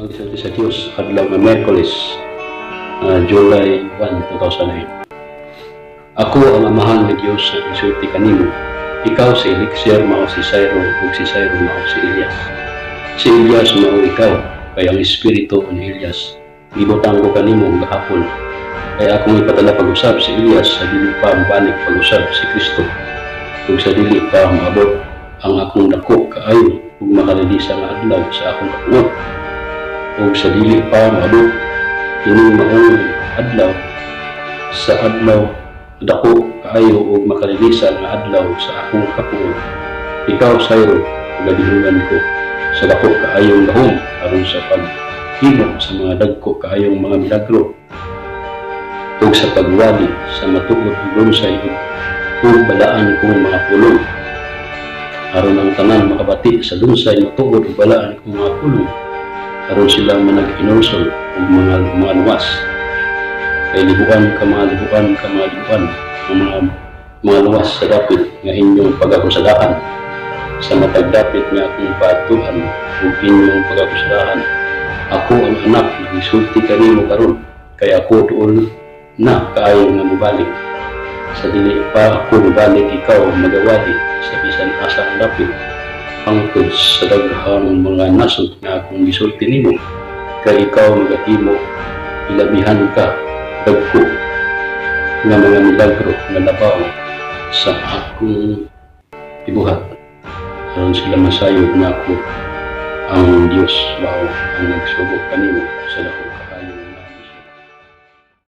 Pagsulti sa Dios, adlaw nga Miyerkules, July 1, 2008. Ako ang Amahan nga Dios sa isulti kanimo. Ikaw si Elixir, mao si Syro, ug si Syro mao si Elias. Si Elias mao ikaw, kay ang espiritu ni Elias gibutang ko kanimo gahapon. Kay akong ipadala pag-usab si Elias sa dili pa mobalik pag-usab si Kristo. Ug sa dili pa maabot ang akong dako kaayo ug makalilisa nga adlaw sa akong kapungot. Ug sa dili pa maabot kining maong adlaw sa adlaw dako kaayo ug makalilisa nga adlaw sa akong kapungot. Ikaw, Syro, pagadihugan ko sa dako kaayong gahom aron sa paghimo sa mga dagko kaayong mga milagro ug sa pagwali sa matuod ug lunsay ug balaan kong mga pulong, aron ang tanan makabati sa lunsay, matuod ug balaan kong mga pulong, aron sila managhinulsol ug mga luwas. Kay libuan ka mga libuan ka mga libuan ang mga luwas sa dapit nga inyong pagakusadahan, sa matag dapit nga akong paadtuan ug inyong pagakusadahan. Ako ang Anak nagsulti kanimo karon, kay ako duol na kaayo nga mobalik. Sa dili pa ako mobalik, ikaw magawali sa bisan asa ang dapit hangtod sa daghang mga nasod nga akong gisulti nimo, kay ikaw magahimo ilabihan ka dagko nga mga milagro nga labaw sa akong gibuhat, aron sila masayod nga ako ang Dios mao ang nagsugo kanimo sa dako.